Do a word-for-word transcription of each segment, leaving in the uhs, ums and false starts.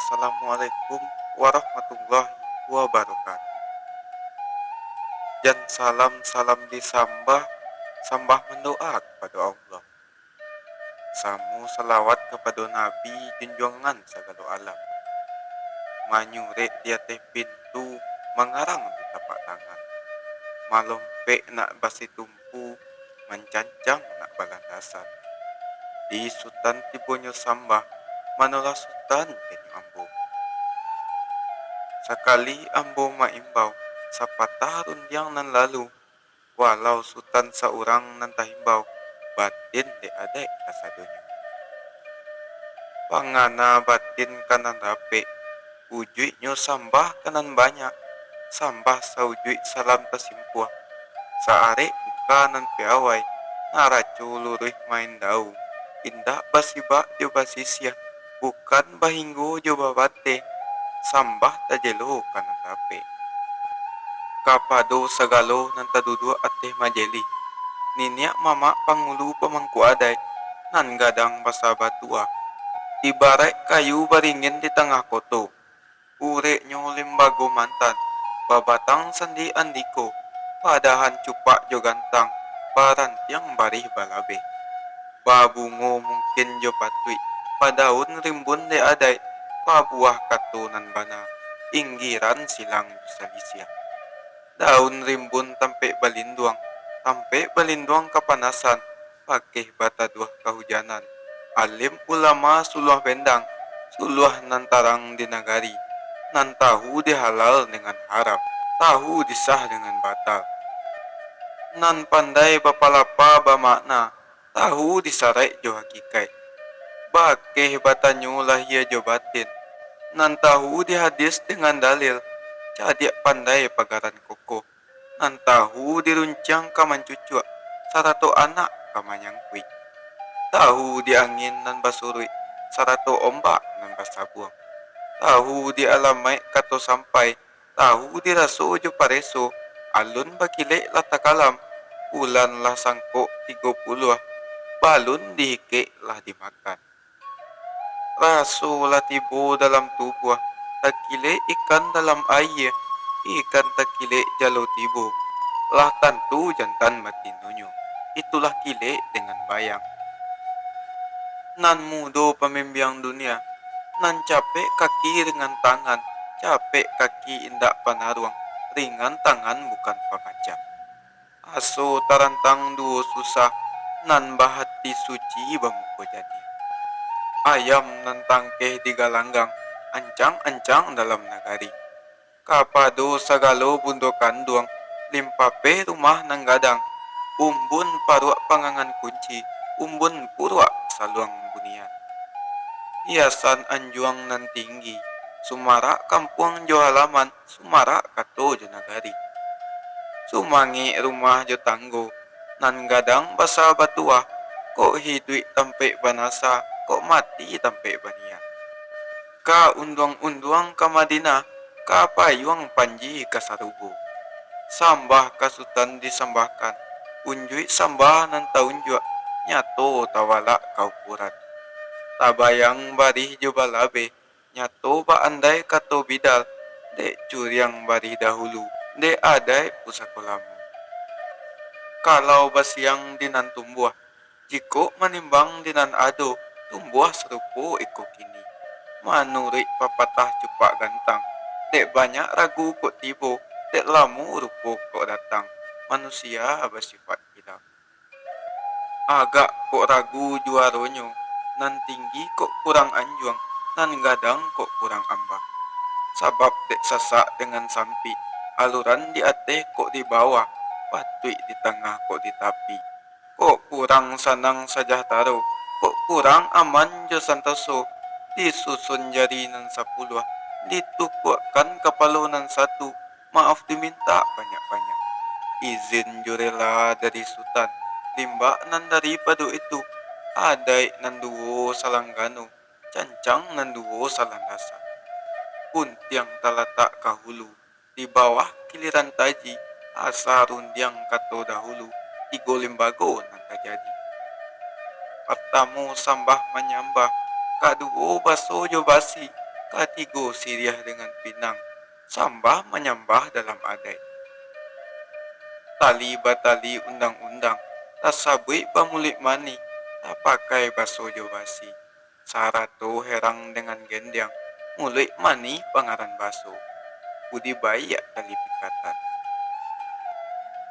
Assalamualaikum warahmatullahi wabarakatuh. Jan salam, salam disambah, sambah mandoa kapado Allah. Samo salawat kapado Nabi junjuangan sagalo alam. Manyurek di ateh pintu, mangarang di tapak tangan. Malompek nak basitumpu, mancancang nak balandasan. Di Sutan tibonyo sambah, manolah Sutan janyo ambo. Sakali ambo maimbau, sapatah rundiang nan lalu, walau Sutan saurang nan tahimbau, batin dek adaik kasadonyo. Pangana batin ka nan rapek, ujuiknyo sambah ka nan banyak, sambah saujuik salam tasimpuah, saarek buka nan piawai, naraco luruih main dau, indak basibak jo basisiah, bukan bahinggo jo babateh, sambah tajelo ka nan rapek. Kapado sagalo nan taduduak ateh majelih, niniak mamak pangulu pamangku adaik, nan gadang basa batuah, ibaraik kayu baringin di tangah koto, ureknyo limbago mantan, babatang sandi andiko, padahan cupak jo gantang, barantiang barih balabeh. Babungo mungkin jo patuik, badaun rimbun dek adaik, babuah kato nan bana, inggiran silang jo salisiah. Daun rimbun tampek balinduang, tampek balinduang kapanasan, pakeh bataduah kahujanan. Alim ulama suluah bendang, suluah nan tarang di nagari, nan tahu di halal dengan haram, tahu di sah dengan batal, nan pandai bapalapa bamakna, tahu di saraik jo hakikaik, bakeh batanyo lahia jo batin, nan tahu di hadis dengan dalil, cadiak pandai pagaran kokoh, nan tahu di runciang ka mancucuak, sarato anak ka manyangkuik, tahu di angin nan basuruik, sarato ombak nan basabuang, tahu di alamaik kato sampai, tahu di raso jo pareso, alun bakilek lah takalam, bulan lah sangkok tigo puluah, balun dihikek lah dimakan. Raso lah tibo dalam tubuah, takilek ikan dalam aia, ikan takilek jalo tibo, lah tantu jantan batinonyo, itulah kilek dengan bayang. Nan mudo pamimbiang dunia, nan capek kaki ringan tangan, capek kaki indak panaruang, ringan tangan bukan pamacah. Aso tarantang duo susah, nan bahati suci bamuko janiah. Ayam nan tangkeh di galanggang, ancang-ancang dalam nagari. Kapado sagalo bundo kanduang, limpapeh rumah nan gadang, umbun paruak pangangan kunci, umbun puruak saluang bunian. Hiasan anjuang nan tinggi, sumarak kampuang jo halaman, sumarak kato jo nagari. Sumangek rumah jo tanggo, nan gadang basa batuah, kok hiduik tampek banasa, kok mati tampek baniah. Ka unduang-unduang ka Madinah, ka payuang panji ka sarugo. Sambah ka Sutan disambahkan, unjuik sambah nan taunjuak, nyato tawalak ka ukuran. Tabayang barih jo balabeh, nyato baandai kato bidal, dek curiang barih dahulu, dek adaik pusako lamo. Kalau basiang di nan tumbuah, jikok manimbang di nan ado, tumbuah sarupo iko kini. Manuruik papatah cupak gantang, dek banyak ragu kok tibo, dek lamo rupo kok datang, manusia basifat hilang. Agak kok ragu juaronyo, nan tinggi kok kurang anjuang, nan gadang kok kurang ambah. Sabab dek sasak dengan sampik, aluran di ateh kok di bawah, patuik di tangah kok di tapi. Kok kurang sanang sajahtaro, kok kurang aman jo santoso, disusun jari nan sapuluah, ditukuakkan kapalo nan satu, maaf dimintak banyak-banyak. Izin jo rela dari Sutan, limbak nan daripado itu, adaik nan duo salanggano, cancang nan duo salandasan. Puntiang talatak ka hulu, di bawah kiliran taji, asa rundiang kato dahulu, tigo limbago nan tajadi. Partamo sambah manyambah, kaduo baso jo basi, Katigo siriah dengan pinang, sambah manyambah dalam adaik. Tali batali undang-undang, tasabuik bamuluik manih, tapakai baso jo basi. Sarato herang dengan gendiang, muluik manih pangaran baso. Budi baiak tali pikatan.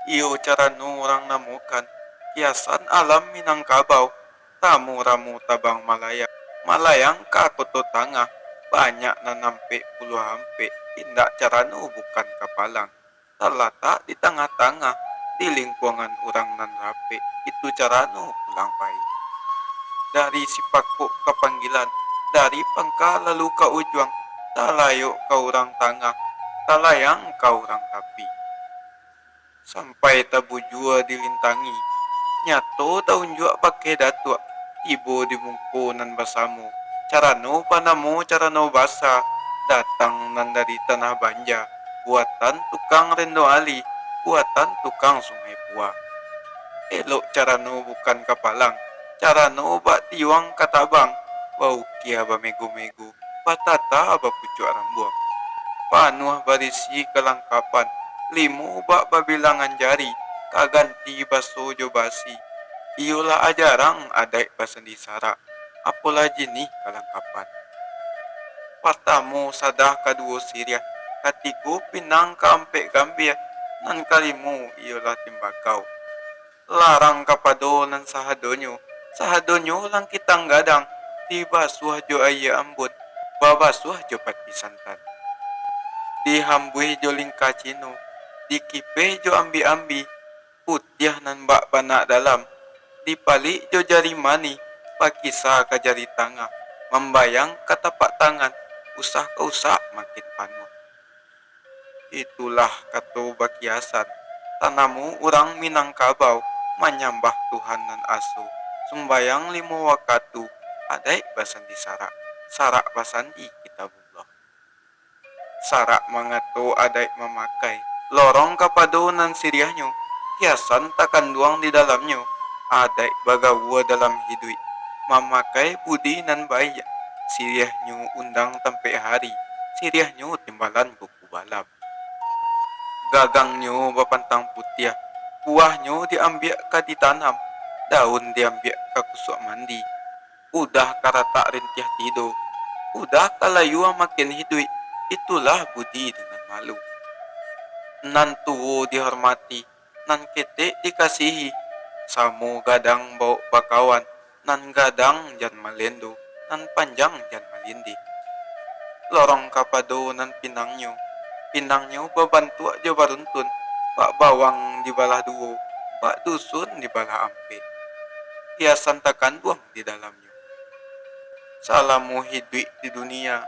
Iyo carano urang namokan, kiasan alam Minangkabau, tamu ramu tabang malayang, malayang ka koto tangah, banyak nan ampek puluah ampek, indak carano bukan kapalang. Talatak di tangah-tangah, di lingkuangan urang nan rapek, itu carano pulang pai. Dari sipakok ka panggilan, dari pangka lalu ka ujuang, talayok ka urang tangah, talayang ka urang tapi. Sampai tabujua dilintangi, nyato taunjuak bakeh datuak, tibo di muko nan basamo, carano banamo carano basa, datang nan dari tanah banja, buatan tukang Rendo Ali, buatan tukang Sungai Pua. Elok carano bukan kapalang, carano bak tiuang ka tabang, baukia bamego-mego, batata bapucuak rambuang. Panuah barisi kalangkapan, limo bak babilangan jari, ka ganti baso jo basi. Iyolah ajarang adaik basandi sarak, apolah jinih kalangkapan. Patamo sadah, kaduo siriah, katigo pinang, kaampek gambia, nan kalimo iyolah timbakau. Larang kapado nan sahadonyo, sahadonyo langkitang gadang, dibasuah jo aia ambun, babasuah jo pati santan. Dihambuih jo lingka Cino, dikipeh jo ambi-ambi, putiah nan bak banak dalam, dipalik jo jari manih, bakisa ka jari tangah, mambayang ka tapak tangan, usah ka usak makin panuah. Itulah kato bakiasan, tanamo urang Minangkabau, manyambah Tuhan nan aso, sumbayang limo wakatu, adaik basandi sarak, sarak basandi Kitabullah. Sarak mangato adaik mamakai, lorong kapado nan siriahnyo, kiasan takanduang di dalamnyo, adaik bagaua dalam hiduik, mamakai budi nan baiak, siriahnyo undang tampek hari, siriahnyo timbalan buku balam. Gagangnyo bapantang putiah, buahnyo diambiak ka ditanam, daun diambiak ka kusuak mandi. Udah karatak rintiah tido, udah kalayua makin hiduik, itulah budi dengan malu. Nan tuo dihormati, nan ketek dikasihi, samo gadang bawok bakawan, nan gadang jan malendo, nan panjang jan malindih. Lorong kapado nan pinangnyo, pinangnyo babantuak jo baruntun, bak bawang dibalah duo, bak dusun dibalah ampek. Hiasan takanduang di dalamnyo. Salamo hiduik di dunia,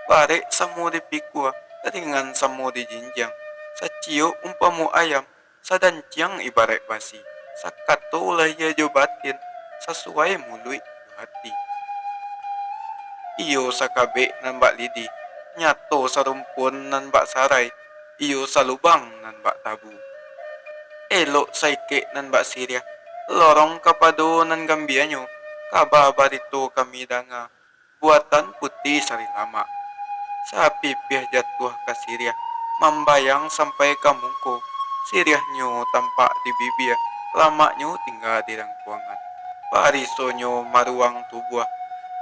barek samo dipikua, ringan samo dijinjiang, saciok umpamo ayam, sadanciang ibaraik basi, sakato lahia jo batin, sasuai muluik jo ati. Iyo sakabek nan bak lidih, nyato sarumpun nan bak sarai, iyo salubang nan bak tabu. Elok saikek nan bak siriah, lorong kapado nan gambianyo, kaba barito kami danga, buatan Puti Sarilamak. Sapipiah jatuah ka siriah, mambayang sampai ka muko, siriahnyo tampak di bibia, lamaknyo tingga di rangkuangan. Barisonyo maruang tubuah,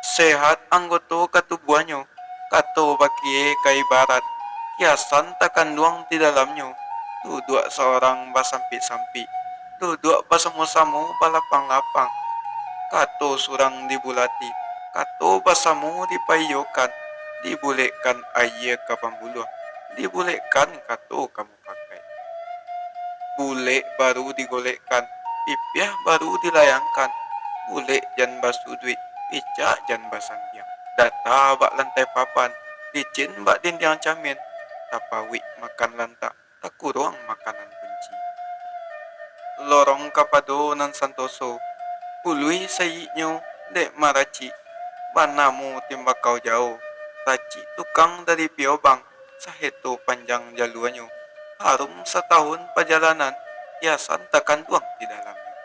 sehat anggoto katubuahnyo, kato bakie ka ibarat, kiasan takanduang di dalamnyo, duduak saurang basampik-sampik, duduak basamo-samo balapang-lapang, kato surang dibulati, kato basamo dipaiyokan, dibulekkan aia ka pambuluah, dibulekkan kato ka mupakai. Bulek baru digolekkan, pipiah baru dilayangkan, bulek jan basuduik, picak jan basandiang. Data bak lantai papan, licin bak dindiang camin, tapauik makan lantak, takuruang makanan kunci. Lorong kapado nan santoso, uluih saiknyo dek maracik, banamo timbakau jao, racik tukang dari Piobang, saheto panjang jaluanyo, harum satahun pajalanan, hiasan takanduang di dalamnyo.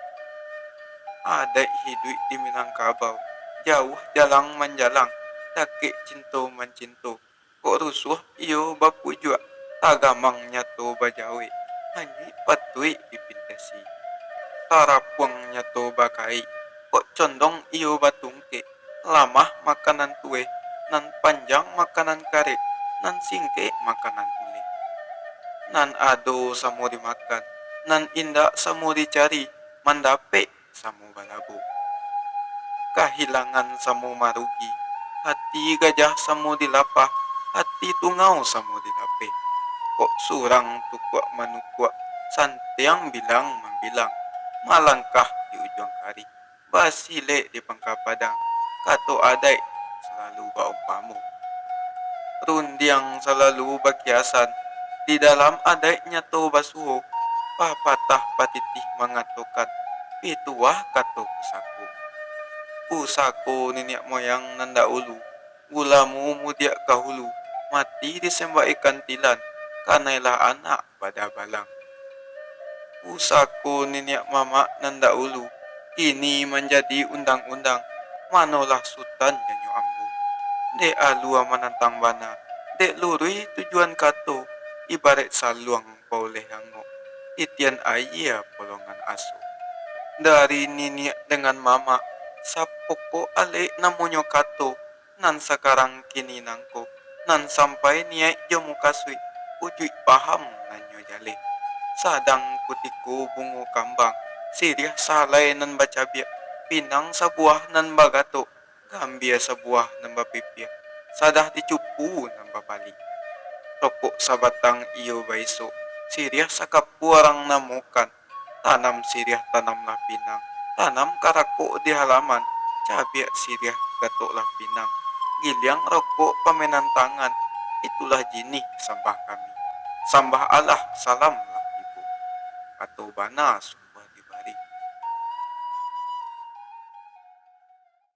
Adaik hiduik di Minangkabau, jauah jalang manjalang, Dakek cinto mancinto, kok rusuah iyo bapujuak, tagamang nyato bajawek, hanyuik patuik dipintesi. Tarapuang nyato bakaik, kok condong iyo batungkek, lamah makanan tueh, nan panjang makanan karek, nan singkek makanan uleh. Nan ado samo dimakan, nan indak samo dicari, mandapek samo balabo. Kahilangan samo marugi, hati gajah samo dilapah, hati tungau samo dilapeh. Kok surang tukuak manukuak, santiang bilang mambilang, malangkah di ujuang karih, basilek di pangka padang, kato adaik salalu baumpamo. Rundiang salalu bakiasan, di dalam adaik nyato basuo, papatah patitih mangatokan, pituah kato pusako. Pusako niniak moyang nan dahulu, gulamo mudiak ka hulu, mati disembak ikan tilan, kanailah anak badabalang. Pusako niniak mamak nan dahulu, kini manjadi undang-undang, manolah sutan janyo ambo. Dek alua manantang bana, dek luruih tujuan kato, ibaraik saluang pauleh angok, titian aia polongan aso. Dari niniak dengan mamak, sapokok alek namonyo kato, nan sakarang kini nangko, nan sampai niaik jo mukasuik, ujuik paham nan nyo jaleh. Sadang kutiko bungo kambang, siriah sahalai nan bacabiak, pinang sabuah nan bagatok, gambia sabuah nan bapipiah, sadah dicupu nan babalik. Rokok sabatang iyo baisok, siriah sakapua urang namokan, tanam siriah, tanamlah pinang, tanam karakok di halaman, cabiak siriah, gatoklah pinang, giliang rokok pamenan tangan, itulah jinih sambah kami. Sambah Allah, salamlah ibu. Kato bana